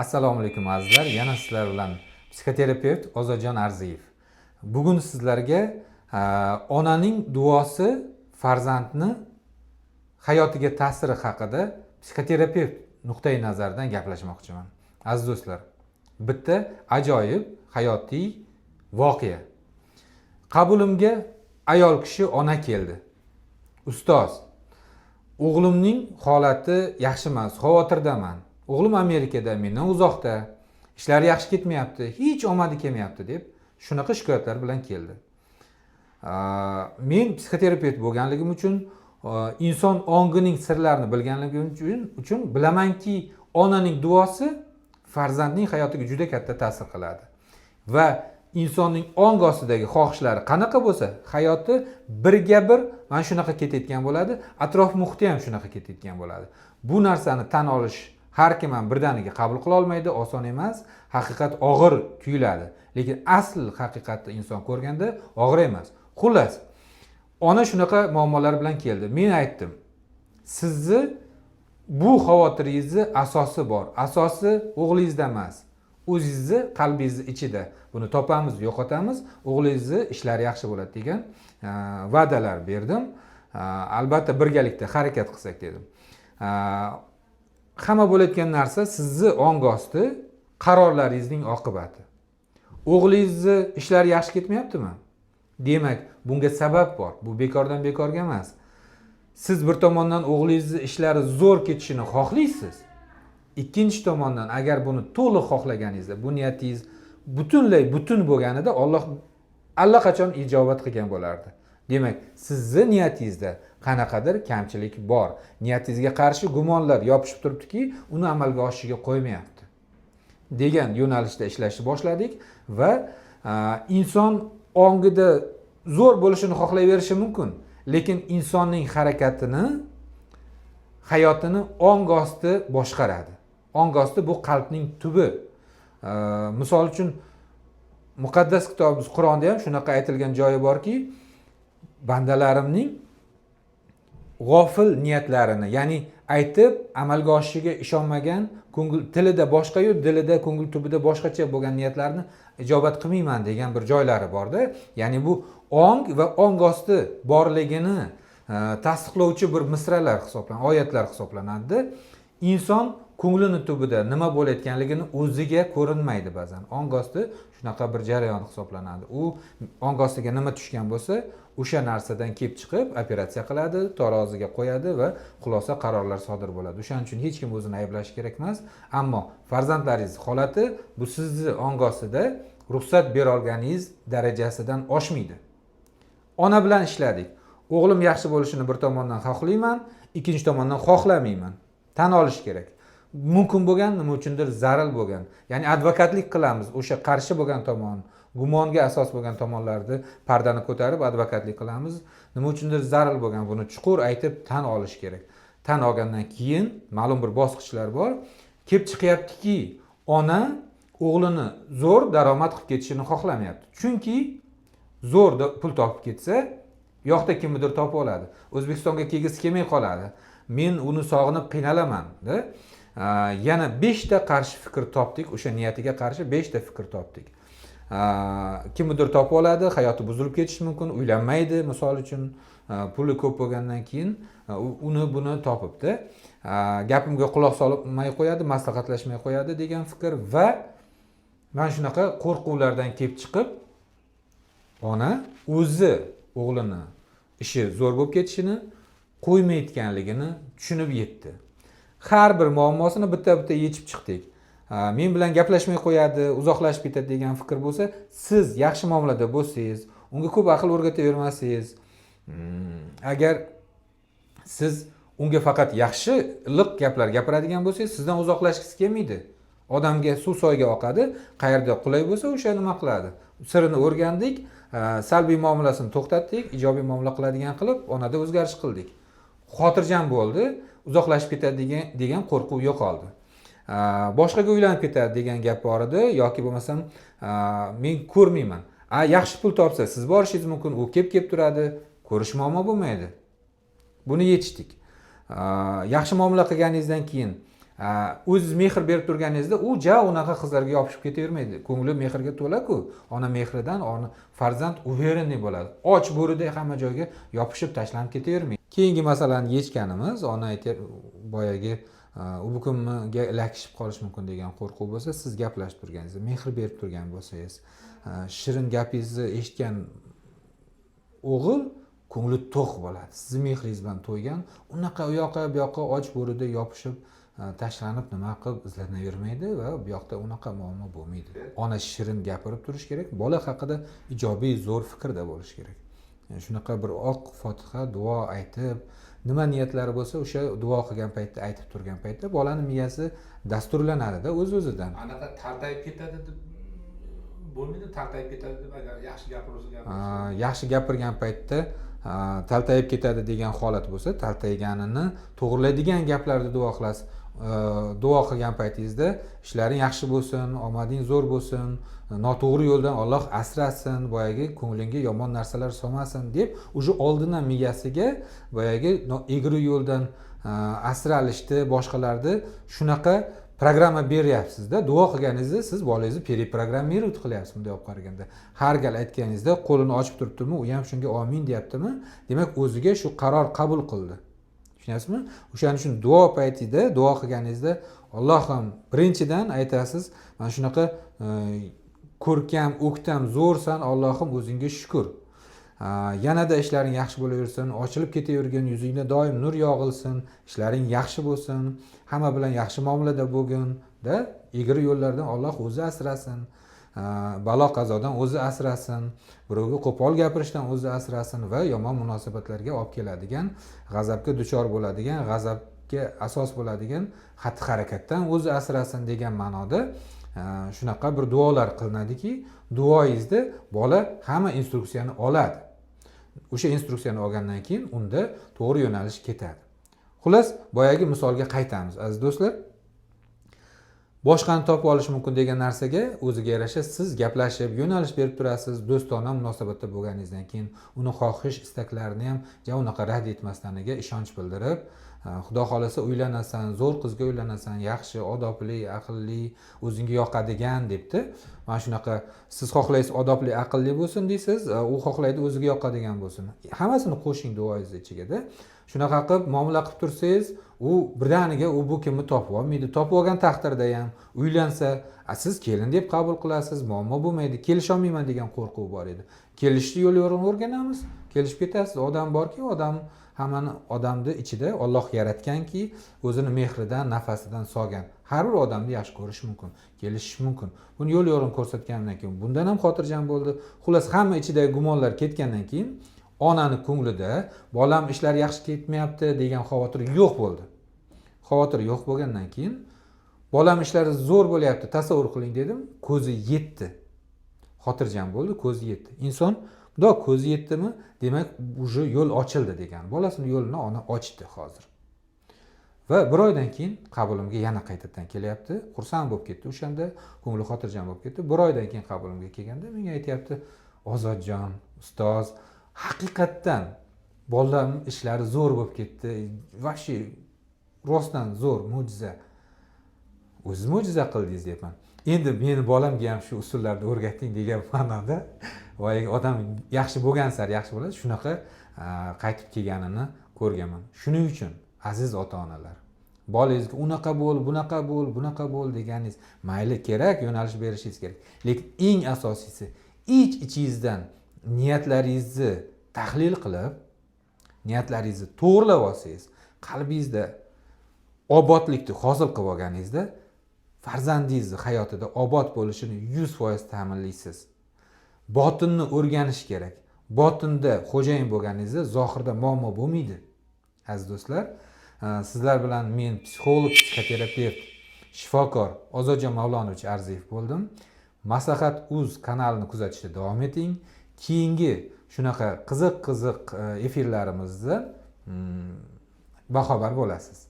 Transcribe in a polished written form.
Assalomu alaykum, azizlar! Yana sizlar bilan psixoterapevt Ozodjon Arziyev. Bugun sizlarga onaning duosi farzandni hayotiga ta'siri haqida psixoterapevt nuqtai nazaridan gaplashmoqchiman. Aziz do'stlar, bitta ajoyib hayotiy voqea. Qabulimga ayol kishi, ona keldi. "Ustoz, o'g'limning holati yaxshi emas, xavotirdaman. O'g'lim Amerikada, mendan uzoqda, ishlari yaxshi ketmayapti, hech omadi kelmayapti", deb shunaqa shikoyatlar bilan keldi. Men psixoterapevt bo'lganligim uchun, inson ongining sirlarini bilganligim uchun bilamanki, onaning duosi farzandning hayotiga juda katta ta'sir qiladi va insonning ong ostidagi xohishlari qanaqa bo'lsa, hayoti birga bir mana shunaqa ketayotgan bo'ladi, atrof muhiti ham shunaqa ketayotgan bo'ladi. Bu narsani tan olish har kim ham birdaniga qabul qila olmaydi, oson emas, haqiqat og'ir tuyuladi, lekin asl haqiqatni inson ko'rganda og'ir emas. Xullas, ona shunaqa muammolar bilan keldi. Men aytdim: "Sizni bu xavotiringizni asosi bor, asosi o'g'lingizda emas, o'zingizni qalbingizni ichida. Buni topamiz, yo'qotamiz, o'g'lingizni ishlari yaxshi bo'ladi", degan va'dalar berdim. Albatta birgalikda harakat qilsak, dedim. Hamma bo'layotgan narsa sizni ong osti qarorlaringizning oqibati. O'g'lingizni ishlari yaxshi ketmayaptimi? Demak, bunga sabab bor, bu bekordan bekorga emas. Siz bir tomondan o'g'lingizni ishlari zo'r ketishini xohlaysiz, ikkinchi tomondan agar buni to'liq xohlaganingizda, bu niyatingiz butunlay butun bo'lganida, Olloh allaqachon ijobat qilgan bo'lardi. Demak, sizni niyatingizda qanaqadir kamchilik bor, niyatingizga qarshi gumonlar yopishib turibdiki, uni amalga oshishiga qo'ymayapti, degan yo'nalishda ishlashni boshladik. Va inson ongida zo'r bo'lishini xohlayverishi mumkin, lekin insonning harakatini, hayotini ong osti boshqaradi. Ong osti bu qalbning tubi. Misol uchun, muqaddas kitobimiz Qur'onda ham shunaqa aytilgan joyi borki, bandalarimning g'ofil niyatlarini, ya'ni aytib amalga oshishiga ishonmagan, ko'ngil tilida boshqayu, dilida, ko'ngil tubida boshqacha bo'lgan niyatlarni ijobat qilmayman, degan bir joylari borda. Ya'ni bu ong va ong osti borligini tasdiqlovchi bir misralar hisoblanadi, oyatlar hisoblanadida. Inson ko'nglini tubida nima bo'layotganligini o'ziga ko'rinmaydi ba'zan. Ong osti shunaqa bir jarayon hisoblanadi. U ong ostiga nima tushgan bo'lsa, o'sha narsadan kelib chiqib operatsiya qiladi, taroziga qo'yadi va xulosa qarorlar sodir bo'ladi. O'shaning uchun hech kim o'zini ayblashi kerak emas. Ammo farzandlaringiz holati bu sizni ong ostida ruxsat berolganingiz darajasidan oshmaydi. Ona bilan ishladik. "O'g'lim yaxshi bo'lishini bir tomondan xohlayman, ikkinchi tomondan xohlamayman", tan olish kerak. Mumkin bo'lgan, nima uchundir zaril bo'lgan. Ya'ni advokatlik qilamiz, o'sha qarshi bo'lgan tomon, gumonga asos bo'lgan tomonlarni pardani ko'tarib advokatlik qilamiz. Nima uchundir zaril bo'lgan, buni chuqur aytib tan olish kerak. Tan olgandan keyin ma'lum bir bosqichlar bor. Kelib chiqyaptiki, ona o'g'lini zo'r daromad qilib ketishini xohlamayapti, chunki zo'r pul topib ketsa, u yoqda kimnidir topib oladi, O'zbekistonga kelgisi kelmay qoladi, men uni sog'inib qiynalaman da. Yana beshta qarshi fikr topdik, o'sha niyatiga qarshi beshta fikr topdik. Kimnidir topib oladi, hayoti buzilib ketishi mumkin, uylanmaydi, misol uchun, puli ko'p bo'lgandan keyin uni buni topibdi, gapimga quloq solmay qo'yadi, maslahatlashmay qo'yadi, degan fikr. Va mana shunaqa qo'rquvlardan kelib chiqib, ona o'zi o'g'lini ishi zo'r bo'lib ketishini qo'ymayotganligini tushunib yetdi. Har bir muammosini bitta bitta yechib chiqdik. Men bilan gaplashmay qo'yadi, uzoqlashib ketadi, degan fikr bo'lsa, siz yaxshi muomalada bo'lsangiz, unga ko'p aql o'rgatavermasangiz, agar siz unga faqat yaxshi, iliq gaplar gapiradigan bo'lsangiz, sizdan uzoqlashgisi kelmaydi. Odamga suv soyga oqadi, qayerda qulay bo'lsa, o'sha nima qiladi. Sirini o'rgandik, salbiy muomalasini to'xtatdik, ijobiy muomala qiladigan qilib onada o'zgarish qildik. Xotirjam bo'ldi, uzoqlashib ketadi degan qo'rquv yo'qoldi. Boshqaga uylanib ketadi, degan gap bor edi yoki bo'lmasam men ko'rmayman. A yaxshi pul topsa, siz borishingiz mumkin, u kelib kelib turadi, ko'rish muammo bo'lmaydi. Buni yechdik. Yaxshi muomala qilganingizdan keyin O'ziz mehr berib turganingizda u ja unaqa qizlarga yopishib ketavermaydi. Ko'ngli mehrga to'la-ku. Ona mehridan ona farzand уверенный bo'ladi. Och bo'riday hamma joyga yopishib tashlanib ketavermaydi. Keyingi masalani yechganimiz, ona aytyapti, boyagi u bukunga ilakishib qolishi mumkin degan qo'rquv bo'lsa, siz gaplashib turganingizda, mehr berib turgan bo'lsangiz, shirin gapingizni eshitgan o'g'il ko'ngli to'q bo'ladi. Sizni mehringiz bilan to'ygan, unaqa u yoqqa bu yoqqa och bo'riday yopishib tashlanib nima qilib izlanavermaydi va bu yoqda unaqa muammo bo'lmaydi. Ona shirin gapirib turishi kerak, bola haqida ijobiy zo'r fikrda bo'lishi kerak. Shunaqa bir oq fotiha duo aytib, nima niyatlari bo'lsa o'sha duo qilgan paytda aytib turgan paytda bolani miyasi dasturlanadida o'z o'zidan. Anaqa taltayib ketadi deb bo'lmaydi, taltayib ketadi deb agar yaxshi gapirsa gapirsa. Yaxshi gapirgan paytda taltayib ketadi degan holat bo'lsa, taltayganini to'g'rilaydigan gaplarni duo qilasiz. Duo qilgan paytingizda ishlaring yaxshi bo'lsin, omading zo'r bo'lsin, noto'g'ri yo'ldan Alloh asrasin, boyagi ko'nglingga yomon narsalar solmasin deb уже oldindan miyasiga boyagi egri yo'ldan asralishni, boshqalarni shunaqa programma beryapsizda. Duo qilganingizda siz bolangizni перепрограммировать qilyapsiz. Bunday olib qaraganda, har gal aytganingizda qo'lini ochib turibdimi, u ham shunga omin deyaptimi, demak o'ziga shu qaror qabul qildi. Tushunyapsizmi? O'shaning uchun duo paytida, duo qilganingizda Allohim, birinchidan aytasiz, mana shunaqa ko'rkam, o'ktam, zo'rsan Allohim, o'zingga shukur. Yanada ishlaring yaxshi bo'laversin, ochilib ketavergin, yuzingda doim nur yog'ilsin, ishlaring yaxshi bo'lsin, hamma bilan yaxshi muomalada bo'lgin da, egri yo'llardan Alloh o'zi asrasin, balo qazodan o'zi asrasin, birovga qo'pol gapirishdan o'zi asrasin va yomon munosabatlarga olib keladigan, g'azabga duchor bo'ladigan, g'azabga asos bo'ladigan xatti harakatdan o'zi asrasin degan ma'noda shunaqa bir duolar qilinadiki, duoyingizda bola hamma instruksiyani oladi. O'sha instruksiyani olgandan keyin unda to'g'ri yo'nalish ketadi. Xullas, boyagi misolga qaytamiz, aziz do'stlar. Boshqani topib olish mumkin degan narsaga o'ziga yarasha siz gaplashib, yo'nalish berib turasiz. Do'stona munosabatda bo'lganingizdan keyin uni xohish istaklarini ham ja unaqa rad etmaslaniga ishonch bildirib, xudo xohlasa uylanasan, zo'r qizga uylanasan, yaxshi, odobli, aqlli, o'zingga yoqadigan debdi. Mana shunaqa siz xohlaysiz odobli, aqlli bo'lsin deysiz, u xohlaydi o'ziga yoqadigan bo'lsin. Hammasini qo'shing duoyingiz ichigada. Shunaqa qilib muomala qilib tursangiz, u birdaniga u bu kimni topib olmaydi. Topib olgan taqdirda ham uylansa, siz kelin deb qabul qilasiz, muammo bo'lmaydi. Kelisholmayman degan qo'rquv bor edi. Kelishni yo'l yo'rig'ini o'rganamiz, kelishib ketasiz. Odam borki, odam hammani odamni ichida Alloh yaratganki, o'zini mehridan, nafasidan solgan. Har bir odamni yaxshi ko'rish mumkin, kelishish mumkin. Buni yo'l yo'rig'ini ko'rsatgandan keyin bundan ham xotirjam bo'ldi. Xullas, hamma ichidagi gumonlar ketgandan keyin onani ko'nglida bolam ishlari yaxshi ketmayapti degan xavotir yo'q bo'ldi. Xavotir yo'q bo'lgandan keyin bolam ishlari zo'r bo'lyapti, tasavvur qiling dedim, ko'zi yetdi. Xotirjam bo'ldi, ko'zi yetdi. Inson bundoq ko'zi yetdimi, demak уже yo'l ochildi degan. Bolasini yo'lini ona ochdi hozir. Va bir oydan keyin qabulimga yana qaytadan kelyapti. Xursand bo'lib ketdi o'shanda, ko'ngli xotirjam bo'lib ketdi. Bir oydan keyin qabulimga kelganda menga aytyapti: Ozodjon ustoz, haqiqatdan bolam ishlari zo'r bo'lib ketdi. Вообще rostdan zo'r, mo'jiza. O'ziz mo'jiza qildingiz deyapman. Endi meni bolamga ham shu usullarni o'rgating degan ma'noda, boyagi odam yaxshi bo'lgan sari yaxshi bo'ladi. Shunaqa qaytib kelganini ko'rganman. Shuning uchun aziz ota-onalar, bolangizga unaqa bo'l, bunaqa bo'l, bunaqa bo'l deganingiz mayli, kerak, yo'nalish berishingiz kerak. Lekin eng asosiysi, ich ichingizdan niyatlaringizni tahlil qilib, niyatlaringizni to'g'rilab olsangiz, qalbingizda obodlikni hosil qilib olganingizda farzandingizni hayotida obod bo'lishini 100% ta'minlaysiz. Botinni o'rganish kerak. Botinda xo'jayin bo'lganingizda zohirda muammo bo'lmaydi. Aziz do'stlar, sizlar bilan men psixolog, psixoterapevt, shifokor Ozodjon Mavlonovich Arziyev bo'ldim. Maslahat uz kanalini kuzatishda davom eting. Keyingi shunaqa qiziq-qiziq efirlarimizda bahobar bo'lasiz.